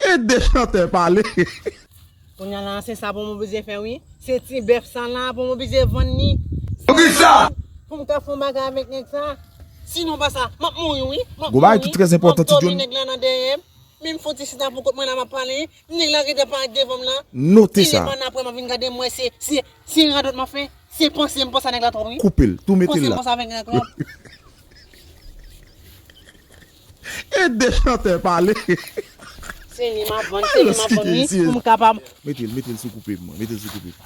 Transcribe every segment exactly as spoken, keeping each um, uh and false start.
Ede chantè pale. Kounye a la, se sa pou m oblize fè, wi. Se ti bèf sa la pou m oblize vann li. Poukisa? Pou m ka fè yon bagay avèk nèg sa. Sinon, pa sa, m ap mouri, wi. M ap mouri. Gon bagay ki trè enpòtan, ti John. M ap dòmi nèg la nan dèyè m. Men m fè yon ti chita pou kont mwen la, m ap pale. Nèg la gentan parèt devan m la. Note sa. Li devan apre m ap vin gade m wè se, se, se radòt m ap fè. Se panse m panse a nèg la twòp, wi. Koupe l, tou mete l la. Panse m panse avèk nèg la twòp. Ede chantè pale. Se li m ap vann, se li m ap vann, wi, pou m kapab. Mete l, mete l sou koupe m, mete l sou koupe m.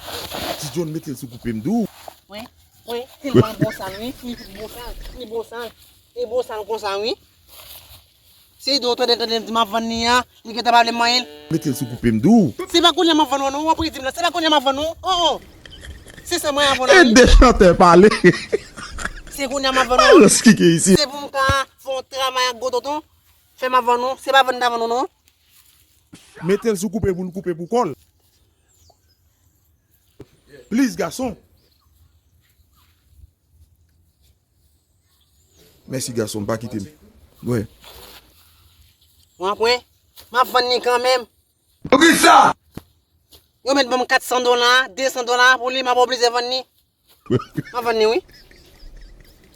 Ti John, mete l sou koupe m, di w. Wi, wi, tèlman bosal, wi, li bosal, li bosal, li bosal konsa, wi. Se do tande tande m di m ap vann li a, li gentan pa vle m manyen l. Mete l sou koupe m, di w. Se pa kounye a m ap vann ou, non, w ap redi m la, se pa kounye a m ap vann ou, oh, oh. Se sa mwen ap vann ou, wi. Ede chantè pale. Se kounye a m ap vann ou. Alòs ki gen isi. Se pou m ka fè yon travay ak gwo tonton. Fè m ap vann ou, se pa vann ta vann ou, non. Mete l sou koupe pou n koupe pou kò l. Plis gason. Mèsi gason, pa kite m. Wè. Bon, apre, m ap vann li kanmenm. Poukisa? Yo mèt ban m kat san dola, de san dola pou li, m ap oblize vann li. M ap vann li, wi.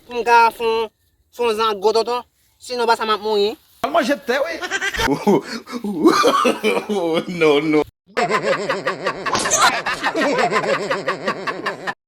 Pou m ka fè yon, fè yon zan ak gwo tonton. Sinon, pa sa, m ap mouri. Al manje tè, wi. Non, non.